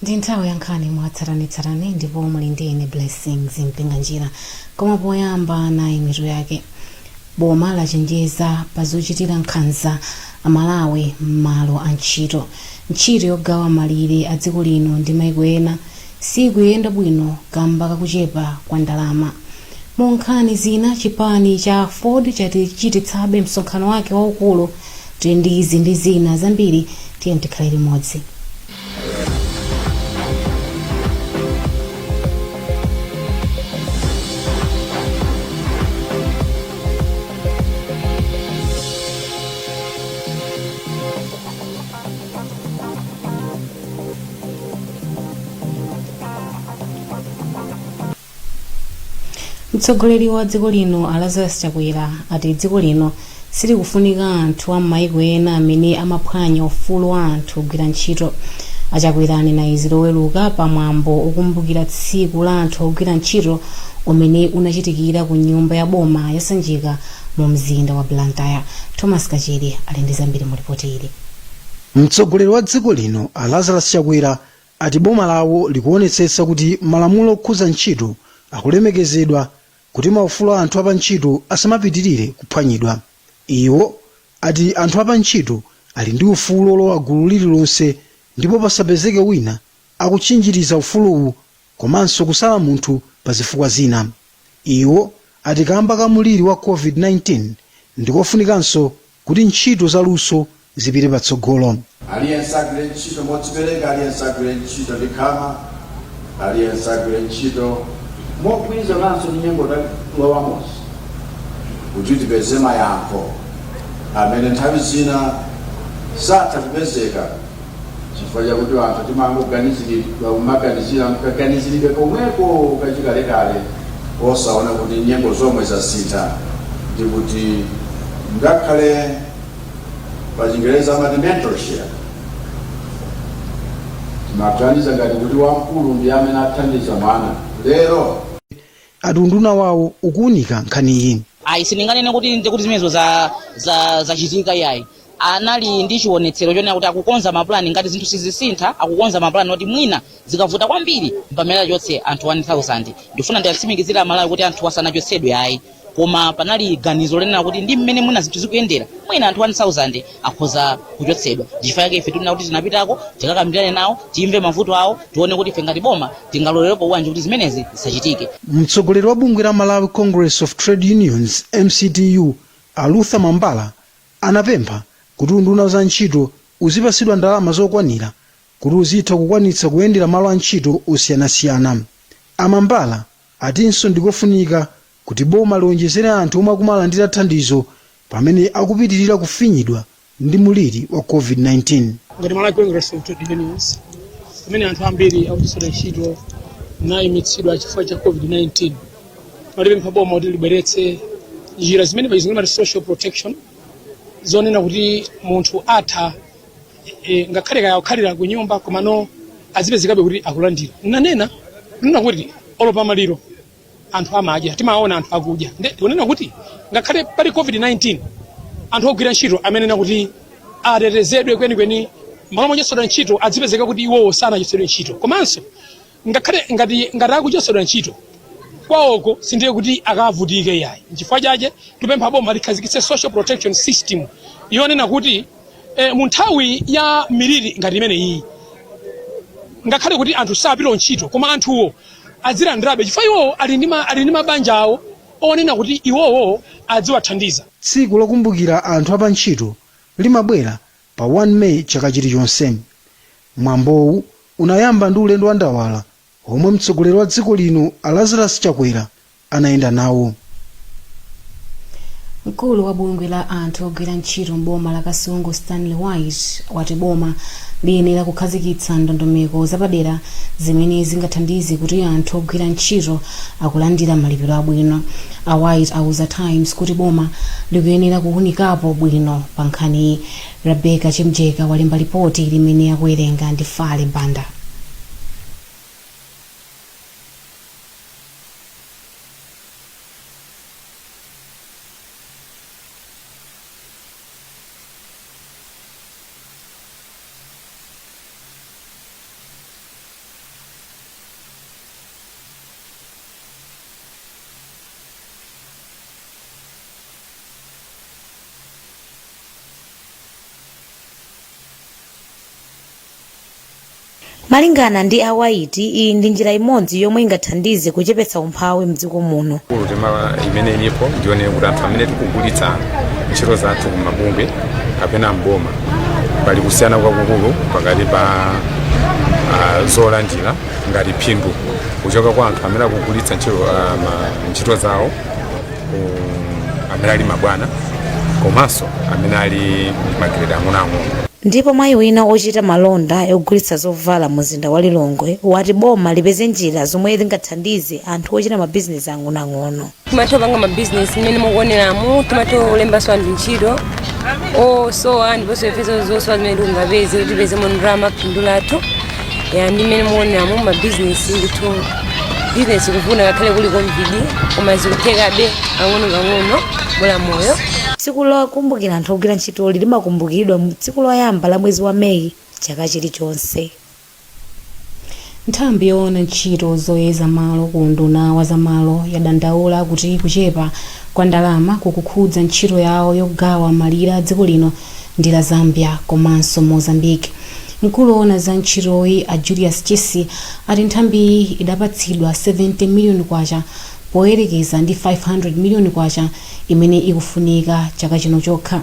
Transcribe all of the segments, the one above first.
Ndi nthawi ya nkhani mwatsatanetsatane ndipo muli ndi ine Blessings Mpinganjira. Koma poyamba nayi mitu yake. Boma lachenjeza pa zochitira nkhanza Amalawi m'malo a ntchito. Ntchito yogawa malire a dziko lino ndi maiko ena sikuyenda bwino kamba kakuchepa kwa ndalama. Mu nkhani zina, chipani cha Aford chati chichititsabe msonkhano wake waukulu. Tili ndi izi ndi zina zambiri, tiyeni tikhale limodzi. Mtsogoleri wa dziko lino a Lazarus Chakwera ati dziko lino silikufunika anthu a m'maiko ena amene amaphwanya ufulu wa anthu ogwira ntchito. A Chakwera anena izi loweruka pa mwambo okumbukira tsiku la anthu ogwira ntchito umene unachitikira ku nyumba ya boma ya Sanjika mu mzinda wa Blantyre. Thomas Kachere ali ndi zambiri mu lipoti ili. Mtsogoleri wa dziko lino a Lazarus Chakwera ati boma lawo likuonetsetsa kuti malamulo okhudza ntchito akulemekezedwa kuti maufulu a anthu apantchito asamapitirire kuphwanyidwa. Iwo ati anthu apantchito ali ndi ufulu olowa gulu lililonse ndipo pasapezeke wina akutchinjiriza ufuluwu komanso kusala munthu pa zifukwa zina. Iwo ati kamba ka mliri wa COVID-19 ndikofunikanso kuti ntchito za luso zipite patsogolo. Aliyense agwire ntchito modzipereka, aliyense agwire ntchito ndi khama, aliyense agwire ntchito mogwirizananso ndi nyengo talowamozi kuti tipeze mayankho amene nthawi zina satha kupezeka chifukwa chakuti anthu timangoganiziridwa kumaganizira kaganiziridwe komweko kachikalekale osaona kuti nyengo zomwe zasintha ndi kuti ngakhale pa Chingereza amati mentorship, timaganiza ngati kuti wamkulu ndi amene athandiza mwana lero. Ati unduna wawo ukuunika nkhaniyi. Ayi, sindinganene kuti ndikuti zimenezo zachitika iyayi. Anali ndi chionetsero chonena kuti akukonza mapulani ngati zinthu sizisintha, akukonza mapulani oti mwina zikavuta kwambiri mpamene achotse anthu 1000. Ndifuna ndiwatsimikizire Amalawi kuti anthu asanachotsedwe ayi, koma panali ganizo lonena kuti ndi mmene mwina zinthu zikuyendera, mwina anthu 1000 akhoza kuchotsedwa. Chifukwa chake ife tinena kuti tinapitako tikakambirane nawo, timve mavuto awo, tione kuti ife ngati boma tingalolerepo bwanji kuti zimenezi zisachitike. Mtsogoleri wa bungwe la Malawi Congress of Trade Unions, MCTU, a Luther Mwambala anapempha kuti unduna wa za ntchito uzipatsidwa ndalama zokwanira kuti uzitha kukwanitsa kuyendera malo a ntchito osiyanasiyana. A Mwambala atinso ndikofunika kuti boma lionjezere anthu omwe akumalandira thandizo pamene akupitirira kufinyidwa ndi muliri wa COVID-19. Ngati Malawi Congress of Trade Unions, pamene anthu ambiri akuchotsedwa ntchito nayimitsidwa chifukwa cha COVID-19, timalipempha boma kuti libweretse njira zimene pachizungu amati social protection, zonena kuti munthu atha ngakhale kaya kukhalira ku nyumba komano azipezekabe kuti akulandira. Nanena kunena kuti olo pamaliro anthu amadya, timaona anthu akudya, nde tikunena kuti ngakhale pali COVID-19 anthu ogwira ntchito amenena kuti atetezedwe kwenikweni, malo mochotsedwa ntchito adzipezeka kuti iwowo sanachotsedwe ntchito, komanso ngakhale ngati akuchotsedwa ntchito kwawoko sindiye kuti akavutike iyayi. Nchifukwa chake tipempha boma likhazikitse social protection system yonena kuti mu nthawi ya miliri ngati imene iyi, ngakhale kuti anthu sapita ntchito, koma anthuwo adzilandirabe chifukwa iwowo ali ndi mabanja awo onena kuti iwowo adziwathandiza. Tsiku lokumbukira anthu apantchito limabwera pa 1 May chaka chilichonse. Mwambowu unayamba ndi ulendo wa ndawala omwe mtsogoleri wa dziko lino a Lazarus Chakwera anayenda nawo. Mkulu wa bungwe la anthu ogwira ntchito m'boma la Kasungu, Stanley White, wati boma liyenera kukhazikitsa ndondomeko zapadera zimene zingathandize kuti anthu ogwira ntchito akulandira malipiro abwino. A White auza Times kuti boma likuyenera kuwunikapo bwino pa nkhaniyi. Rebecca Chimjeka walemba lipoti limene akuwerenga ndi Fale Banda. Malingana ndi a White, iyi ndi njira imodzi yomwe ingathandize kuchepetsa umphawi mdziko muno. Tema imene ilipo ndione kuti anthu amene tikugulitsa ntchito zathu kumabungwe kapena mboma, pali kusiyana kwakukulu pakati pa zolandira ngati phindu kuchoka kwa anthu amene akugulitsa ntchito zawo amene ali mabwana komanso amene ali magrade ang'onoang'ono. Ndipo mayi wina ochita malonda yogulitsa zovala mu mzinda wa Lilongwe wati boma lipeze njira zomwe zingathandize anthu ochita mabizinesi ang'onoang'ono. Timatha kupanga mabizinesi mmene mukuoneramu, timatha kulembanso anthu ntchito osowa, ndiponso ifeso zosowa zimene tingapeze kuti tipezemo ndalama, phindu lathu ya. Ndi mmene mukuoneramu mabizinesi ndithu, bizinesi kuvuna ngakhale kuli COVID, koma zikuthekabe ang'ono-pang'ono, bola moyo. Tsiku lokumbukira anthu ogwira ntchitoli limakumbukiridwa tsiku loyamba la mwezi wa Meyi chaka chilichonse. Nthambi yoona ntchito zoyeza malo ku unduna wa zamalo yadandaula kuti kuchepa kwa ndalama kukukhudza ntchito yawo yogawa malire a dziko lino ndi la Zambia komanso Mozambique. Mkulu woona za ntchitoyi, a Julius Chisi, ati nthambiyi idapatsidwa 70 miliyoni kwacha poyerekeza ndi 500 miliyoni kwacha imene ikufunika chaka chino chokha.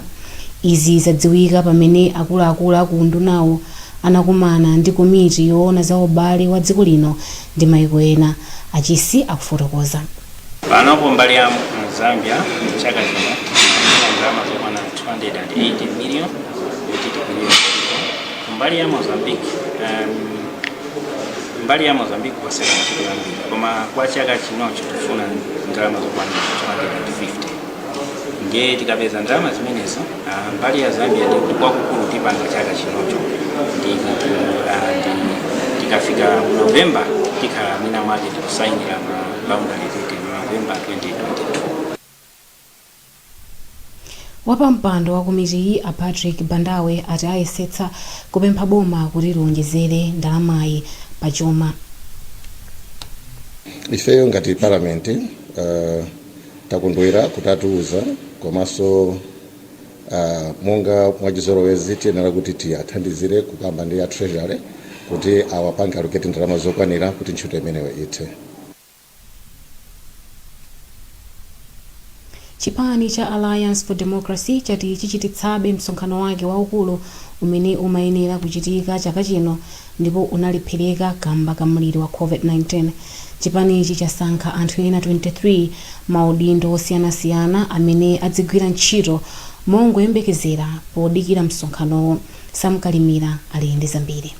Izi zadziwika pamene akuluakulu aku undunawo anakumana ndi komiti yoona za ubale wa dziko lino ndi maiko ena. Achisi akufotokoza. Panopo mbali ya Zambia, chaka chino timalandira ndalama zokwana 280 million kuti tigwirire ntchito. Mbali ya Mozambique, mbali ya Mozambique kwaseka ntchito yambiri, koma kwa chaka chinocho tifuna ndalama zokwana 250. Ndiye tikapeza ndalama zimenezo, mbali ya Zambia ndikuti kwakukulu tipanga chaka chinocho ndi tikafika mu November tikhala mwina mwake tikusayinira ma boundary agreement mu November 2022. Wapampando wa komitiyi, a Patrick Bandawe, ati ayesetsa kupempha boma kuti liwonjezere ndalamayi pachuma. Ifeyo ngati parliament takondwera kutatiuza, komanso monga mwachizolowezi tiyenera kuti tiyathandizire kukamba ndi a Treasury kuti awapange allocate ndalama zokwanira kuti ntchito imeneyo ithe. Chipani cha Alliance for Democracy chati chichititsabe msonkhano wake waukulu umene umayenera kuchitika chaka chino ndipo unalephereka kamba ka mliri wa COVID-19. Chipanichi chasankha anthu ena 23 maudindo osiyanasiyana amene adzigwira ntchito mongoyembekezera podikira msonkhanowo. Samkalimira ali ndi zambiri.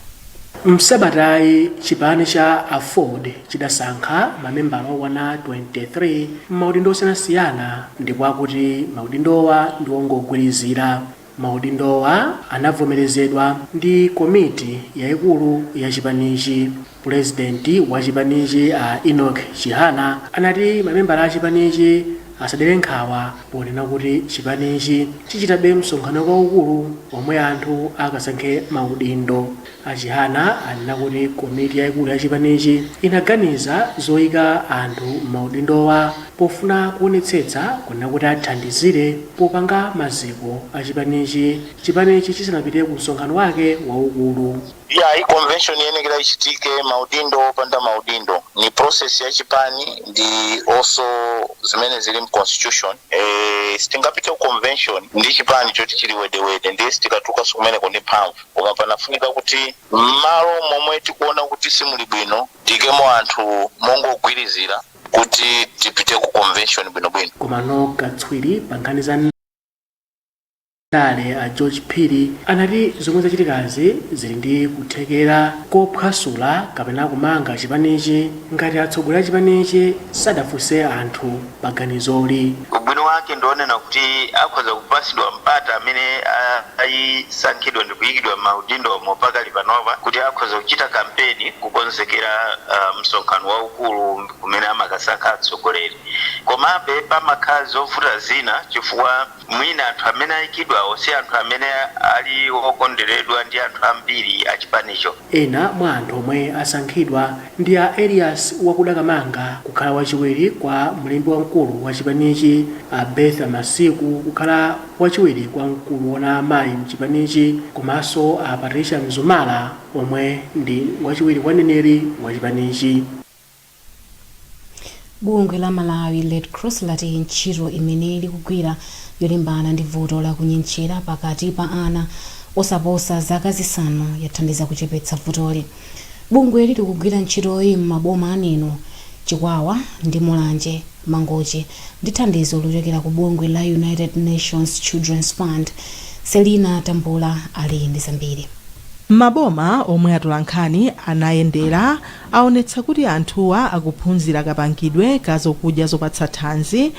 Msabatayi chipani cha AFORD chidasankha mamembala okwana 23 m'maudindo osiyanasiyana, ndipo akuti maudindowa ndi ongogwirizira. Maudindowa anavomerezedwa ndi komiti yayikulu ya chipanichi. Purezidenti wa chipanichi, a Enoch Chihana, anati mamembala a chipanichi asadere nkhawa ponena kuti chipanichi chichitabe msonkhano waukulu omwe anthu akasankhe maudindo. A Chihana anena kuti komiti yayikulu ya chipanichi inaganiza zoyika anthu m'maudindowa pofuna kuonetsetsa kunena kuti athandizire popanga maziko a chipanichi, chipanichi chisanapite ku msonkhano wake waukulu. Ya, convention iyenekera ichitike maudindo opanda maudindo ni process ya chipani ndi also zimene zili mu constitution. Sitingapite ku convention ndi chipani choti chili wedewede, ndiye sitikatukanso kumeneko ndi mphamvu, koma panafunika kuti m'malo momwe tikuona kuti simuli bwino tiyikemo anthu mongogwirizira kuti tipite ku convention bwinobwino. Komano katswiri pa nkhani za ndale, a George Phiri, anati zomwe zachitikazi zili ndi kuthekera kophwasula kapena kumanga chipanichi ngati atsogoleri a chipanichi sadafunse anthu paganizoli. Ubwino wake ndionena kuti akhoza kupasidwa mpata amene ayisankhidwa ndi kuyikidwa m'maudindo pakali panopa kuti akhoza kuchita kampeni kukonzekera msonkhano waukulu kumene amakasankha atsogoleri. Komabe pamakhala zovuta zina chifukwa mwina anthu amene ayikidwawo si anthu amene ali okondweredwa ndi anthu ambiri achipanicho. Ena mwa anthu omwe asankhidwa ndi a Elias Wakuda Kamanga kukhala wachiwiri kwa mlembi wamkulu wa chipanichi, a A Bertha Masiku kukhala wachiwiri kwa mkulu woona amayi mchipanichi komanso a Patricia Mzumara omwe ndi wachiwiri kwa mneneri wa chipanichi. Bungwe la Malawi Red Cross lati ntchito imene likugwira yolimbana ndi vuto la kunyentchera pakati pa ana osaposa zaka 5 yathandiza kuchepetsa vutoli. Bungweli likugwira ntchitoyi m'maboma a Neno, Chikwawa ndi Mulanje, Mangochi ndi thandizo lochokera ku bungwe la United Nations Children's Fund. Selina Tambula ali ndi zambiri. Maboma omwe atolankhani anayendera aonetsa kuti anthuwa akuphunzira kapangidwe ka zokudya zopatsa thanzi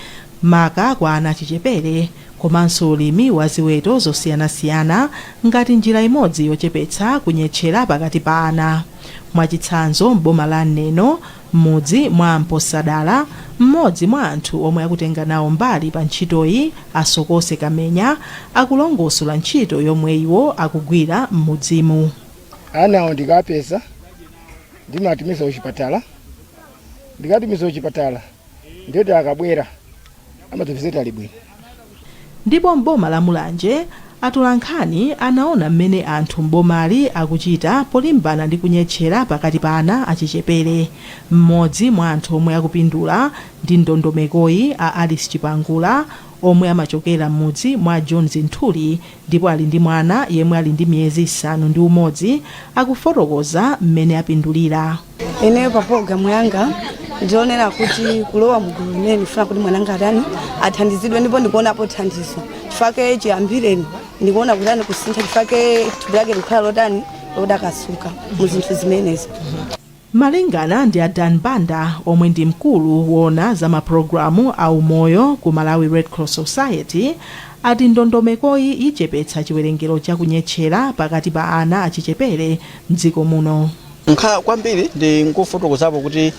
maka kwa ana achichepere komanso ulimi wa ziweto zosiyanasiyana ngati njira imodzi yochepetsa kunyetchera pakati pa ana. Mwachitsanzo m'boma la Neno m'mudzi mwa Mposadala, mmodzi mwa anthu omwe akutenga nawo mbali pa ntchitoyi a Sokose Kamenya akulongosola ntchito yomwe iwo akugwira m'mudzimu. Anawo ndikapeza ndimatumiza kuchipatala, ndikatumiza kuchipatala ndiyoti akabwera amadzapeza ali bwino. Ndipo m'boma la Mulanje, atolankhani anaona mmene anthu m'bomali akuchita polimbana ndi kunyetchera pakati pa ana achichepere. Mmodzi mwa anthu omwe akupindula ndi ndondomekoyi a Alice Chipangula omwe amachokera m'mudzi mwa Jones Nthuli ndipo ali ndi mwana yemwe ali ndi miyezi 6 akufotokoza mmene apindulira. Ineyo pa pologalamu yanga ndionera kuti kulowa mgulu limene ndifuna kuti mwananga atani athandizidwe, ndipo ndikuonapo thandizo chifukwa chiyambireni ndikuona kuti ani kusintha chifukwa thupi lake likukhala lotani lodakasuka mu zinthu zimenezi. Malingana ndi a Dan Banda omwe ndi mkulu woona za mapulogalamu a umoyo ku Malawi Red Cross Society ati ndondomekoyi ichepetsa chiwerengero cha kunyetchera pakati pa ana achichepere mdziko muno. Nkha kwambiri ndi nkufotokozapo kuti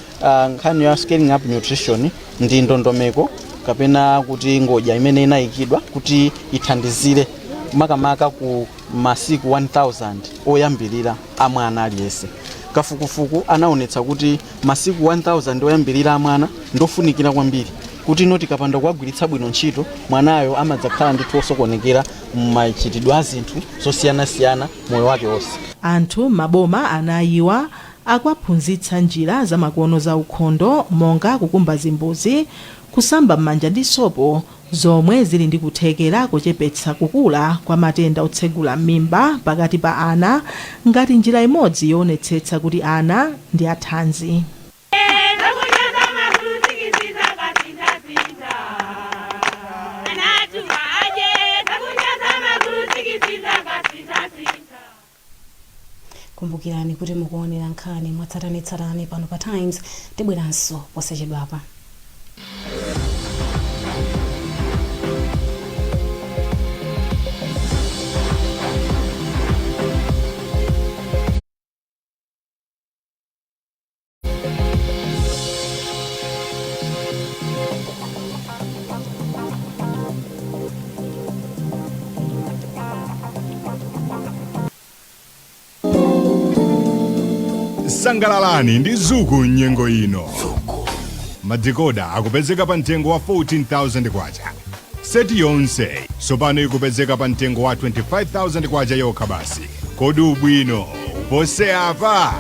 nkhani ya scaling up nutrition ndi ndondomeko kapena kuti ngodya imene inayikidwa kuti ithandizire makamaka ku masiku 1000 oyambirira a mwana aliyense. Kafukufuku anaonetsa kuti masiku 1000 oyambirira a mwana ndofunikira kwambiri kuti ino tikapanda kuwagwiritsa bwino ntchito mwanayo amadzakhala ndithu osokonekera mmachitidwe a zinthu zosiyanasiyana moyo wake wonse. Anthu m'maboma anayiwa akuwaphunzitsa njira zamakono za ukhondo monga kukumba zimbuzi, kusamba m'manja ndi sopo zomwe zili ndi kuthekera kochepetsa kukula kwa matenda otsegula m'mimba pakati pa ana ngati njira imodzi yoonetsetsa kuti ana ndi athanzi. Kumbukirani kuti mukuonera nkhani mwatsatanetsatane pano pa Times. Tibweranso posachedwapa. Sangalalani ndi Zuku nyengo ino. Madikoda akupezeka pa mtengo wa 14,000 kwacha. Seti yonse tsopano ikupezeka pa mtengo wa 25,000 kwacha yokha basi. Kodi ubwino upose apa?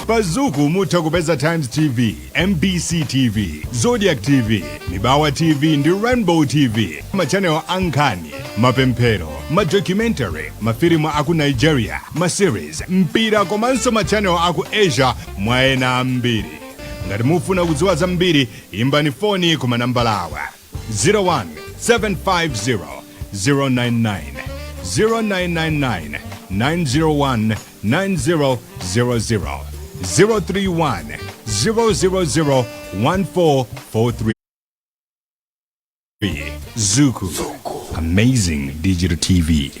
Pa Zuku mutha kupeza Times TV, MBC TV, Zodiak TV, Mibawa TV ndi Rainbow TV, machanelo a nkhani, mapemphero, madocumentary, mafilimu aku Nigeria, maseries, mpira komanso machanelo aku Asia mwa ena ambiri. Ngati mufuna kudziwa zambiri, imbani foni ku manambala awa: 01 750 099, 0999 901 9000, 031 000 1443. Zuku, amazing digital TV.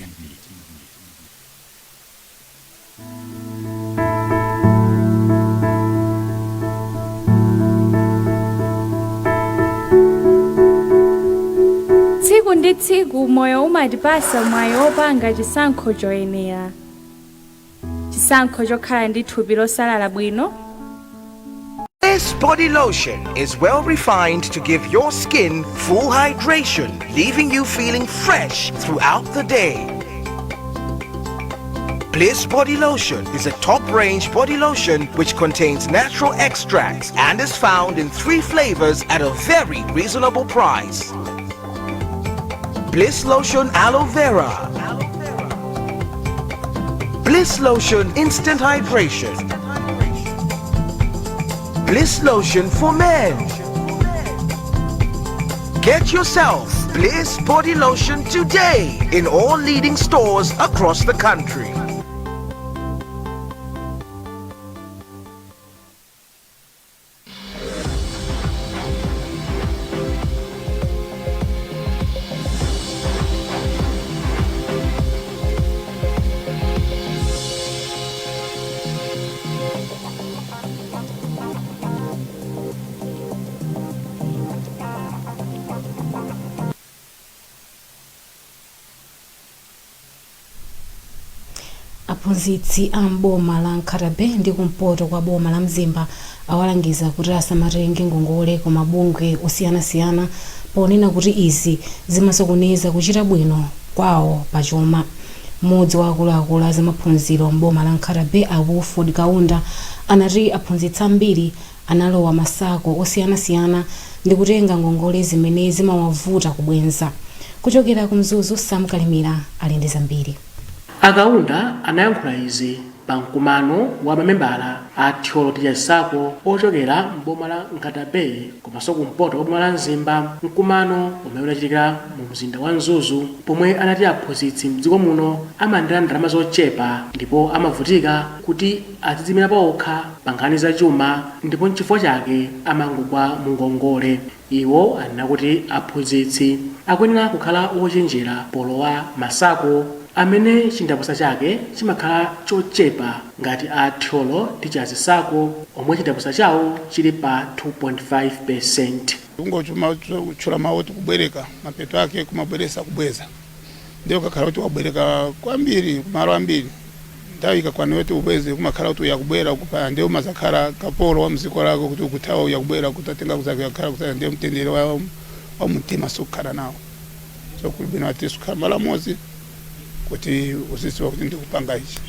Tsiku ndi tsiku moyo umatipasa mwayi wopanga chisankho choyenera, chisankho chokhala ndi thupi losalala bwino. This body lotion is well refined to give your skin full hydration, leaving you feeling fresh throughout the day. Bliss Body Lotion is a top-range body lotion which contains natural extracts and is found in 3 flavors at a very reasonable price. Bliss Lotion Aloe Vera, Bliss Lotion Instant Hydration, Bliss Lotion for Men. Get yourself Bliss Body Lotion today in all leading stores across the country. Aphunzitsi a mboma la Nkhata Bay ndi kumpoto kwa boma la Mzimba awalangiza kuti asamatenge ngongole ku mabungwe osiyanasiyana, ponena kuti izi zimasokoneza kuchita bwino kwawo pachuma. Mmodzi wa akuluakulu a zamaphunziro mboma la Nkhata Bay, a Wilford Kaunda, anati aphunzitsi ambiri analowa ma SACCO osiyanasiyana ndi kutenga ngongole zimene zimawavuta kubwenza. Kuchokera ku Mzuzu, Sam Kalimira ali ndi zambiri. Akaunda anayankhula izi pa mkumano wa mamembala a Thyolo Teachers SACCO ochokera mboma la Nkhata Bay komanso kumpoto kwa boma la Mzimba, mkumano umene unachitikira mu mzinda wa Mzuzu, pomwe anati aphunzitsi mdziko muno amalandira ndalama zochepa ndipo amavutika kuti azidzimira pawokha pa nkhani za chuma, ndipo nchifukwa chake amangogwa mu ngongole. Iwo anena kuti aphunzitsi akuyenera kukhala ochenjera polowa ma SACCO amene chindapusa chake chimakhala chochepa, ngati a Thyolo Teachers SACCO omwe chindapusa chawo chili pa 2.5%. Kungotchula mawu oti kubwereka, mapeto ake kumabweresa kubweza. Ndiye ukakhala kuti wabwereka kwambiri malo ambiri, nthawi ikakwana yoti ubweze, kumakhala kuti uyakubwera kupaya. Ndiye umazakhala kapolo wa mdziko lako, kuti ukuthawa, uyakubwera kutatenga kuzake, yakhala kuzake. Ndiye mtendere wa mtima sukhala nawo. So kuli bwino ati sukhala malo amodzi kuti uzidziwa kuti ndikupanga ichi.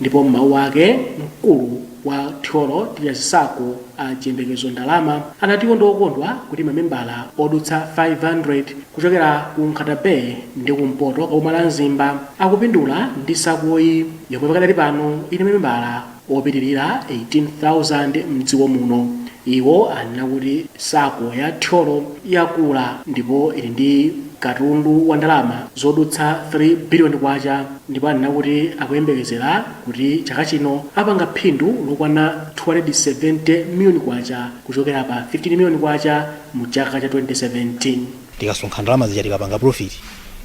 Ndipo m'mawu ake, mkulu wa Thyolo Teachers SACCO a Chiyembekezo Ndalama anatiwo ndi okondwa kuti mamembala odutsa 500 kuchokera ku Nkhata Bay ndi kumpoto kwa boma la Mzimba akupindula ndi SACCOyi, yomwe pakadali pano ili mamembala opitirira 18,000 mdziko muno. Iwo anena kuti SACCO ya Thyolo yakula ndipo ili ndi katundu wa ndalama zodutsa 3 biliyoni kwacha, ndipo anena kuti akuyembekezera kuti chaka chino apanga phindu lokwana 270 miliyoni kwacha kuchokera pa 15 miliyoni kwacha mu chaka cha 2017. Tikasonkha ndalama zija, tikapanga profit,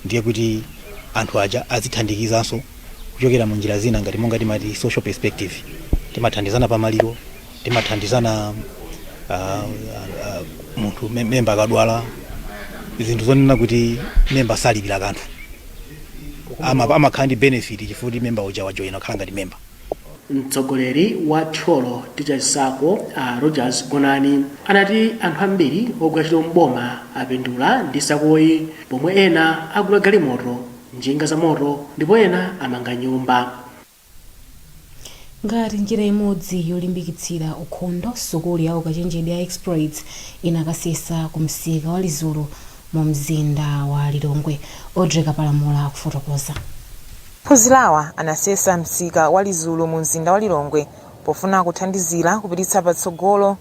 ndiye kuti anthu aja azithandikizanso kuchokera mu njira zina, ngati monga timati social perspective. Timathandizana pamaliro, timathandizana munthu memba akadwala, zinthu zonena kuti memba salipira kanthu, amakhala ndi benefit chifukwa kuti memba uja wajoyina, kukhala ngati memba. Mtsogoleri wa Thyolo Teachers SACCO a Rogers Gonani anati anthu ambiri ogwira ntchito mboma apindula ndi SACCOyi, pomwe ena agula galimoto, njinga za moto ndipo ena amanga nyumba. Ngati njira imodzi yolimbikitsira ukhondo, sukulu ya ukachenjede ya Exploits inakasesa ku msika wa Lizulu mu mzinda wa Lilongwe. Audrey Kapalamula akufotokoza. Ophunzirawa anasesa msika wa Lizulu mu mzinda wa Lilongwe pofuna kuthandizira kupititsa patsogolo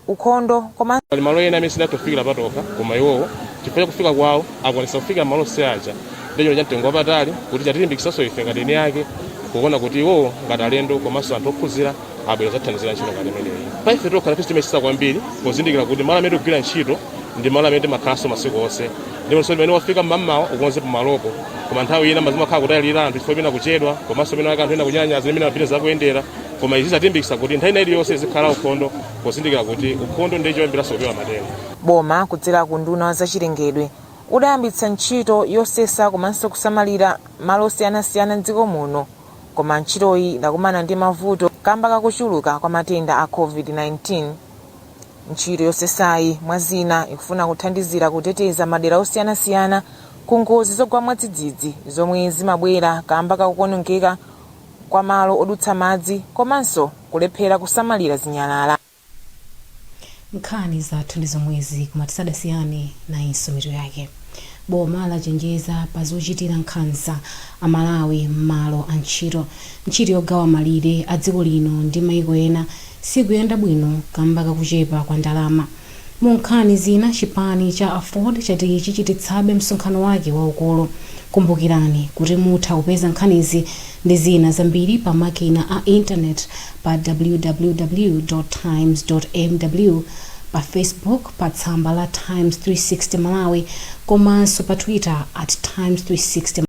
ukhondo komanso Pali malo ena amene sitinatofikira patokha, koma iwowo chifukwa chakufika kwawo akwanisa kufika malo onse aja. Ndicho cha mtengo wapatali kuti chatilimbikitsanso ife ngati eni ake kuona kuti iwowo ngati alendo komanso anthu ophunzira abwera zathandizira ntchito ngati imeneyi. Pa ife tokha nafe timayesesa kwambiri pozindikira kuti malo amene tikugwira ntchito ndi malo amene timakhalanso masiku onse, ndiponso pamene wafika mmamawa ukonze pamalopo. Koma nthawi ina mazimakhala kutayalira anthu chifukwa pena kuchedwa, komanso pena anthu ena kunyalanyaza imene mapita zakuyendera. Koma izi zatilimbikitsa kuti nthawi ina iliyonse izikhala ukhondo, pozindikira kuti ukhondo ndiye choyambiranso kupewa matenda. Boma kudzera ku nduna wa zachilengedwe udayambitsa ntchito yosesa komanso kusamalira malo osiyanasiyana mdziko muno, koma ntchitoyi idakumana ndi mavuto kamba kakuchuluka kwa matenda a COVID-19. Ntchito yosesayi, mwa zina, ikufuna kuthandizira kuteteza madera osiyanasiyana ku ngozi zogwa mwadzidzidzi zomwe zimabwera kamba kakuonongeka kwa malo odutsa madzi komanso kulephera kusamalira zinyalala. Nkhani zathu ndi zomwezi, koma tisadasiyane, nayinso mitu yake. Boma lachenjeza pa zochitira nkhanza Amalawi m'malo a ntchito. Ntchito yogawa malire a dziko lino ndi maiko ena sikuyenda bwino kamba kakuchepa kwa ndalama. Mu nkhani zina, chipani cha AFORD chati chichititsabe msonkhano wake waukulu. Kumbukirani kuti mutha kupeza nkhanizi ndi zina zambiri pa makina a internet pa www times mw, pa Facebook pa tsamba la Times 360 Malawi, komanso pa Twitter @Times360.